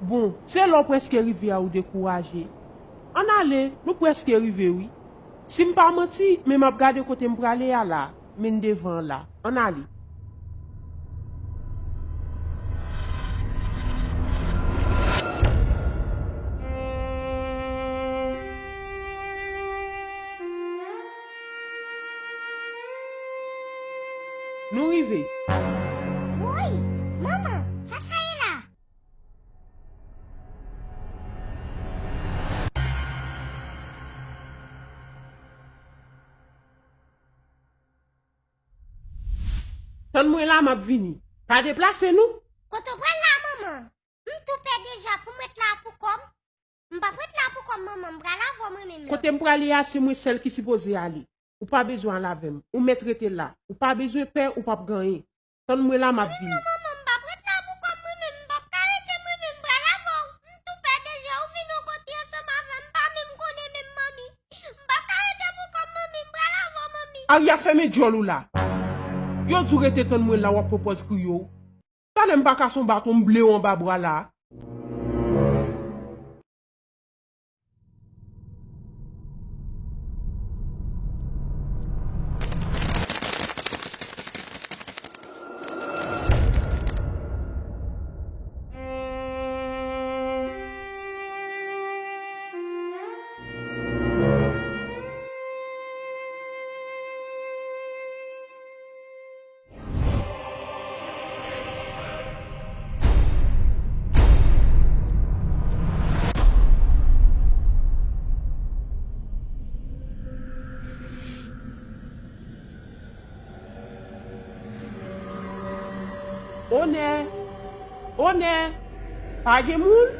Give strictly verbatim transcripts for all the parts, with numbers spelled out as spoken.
Bon, se lè w prèske rive a ou dekouraje. Ann ale, nou prèske rive wi. Si m pa manti, men m ap gade kote m prale a la, men devan an la. Ann ale. Nou rive. Woy! Manman, sa sa ye la? Tann mwen la, m ap vini. Pa deplase non. Kote w pral la, manman? M tou pè deja pou m ret la pou kò m. M p ap ret la pou kò m, manman, m pral avè w mwen menm la. Kote m prale a, se mwen sèl ki sipoze ale. Ou pa bezwen al avè m. Ou mèt rete la. Ou pa bezwen pè, ou p ap gen anyen. Tann mwen la, m ap vini. Non, manman, m p ap ret la pou kò m mwen menm. M p ap ka rete mwen menm, m pral avè w. M tou pè deja, ou vin yon kote ansanm avè m, m pa menm konnen menm, manmi. M p ap ka rete pou kò m, manmi, m pral avè w, manmi. Arya, fèmen djòl ou la. Yo di w rete tann mwen la, w ap pran pòz kriye w. Talè m pa kase yon baton, m ble w anba bra la. Onè! Onè! Pa gen moun?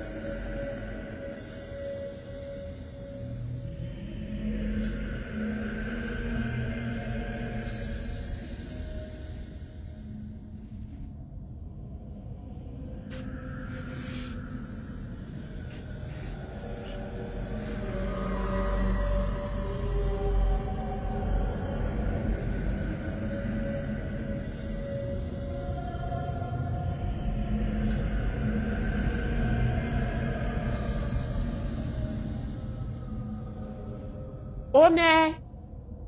Onè!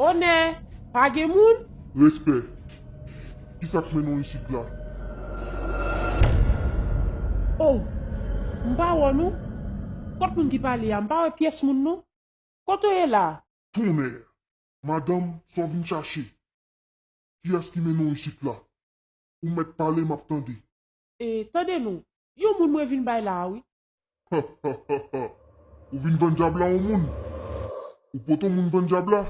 Onè! Pa gen moun? Respè. Kisa k mennen w isit la? Oh! M pa wè w non. Kot moun ki pale a? M pa wè pyès moun non. Kote w ye la? Tonnè! Madanm, sa w vin chache? Kiyès ki mennen w isit la? Ou mèt pale, m ap tande. E, tande non, yon moun mwen vin bay la a wi. Ou vin vann dyab la yon moun? Ou pot yon moun vann dyab la?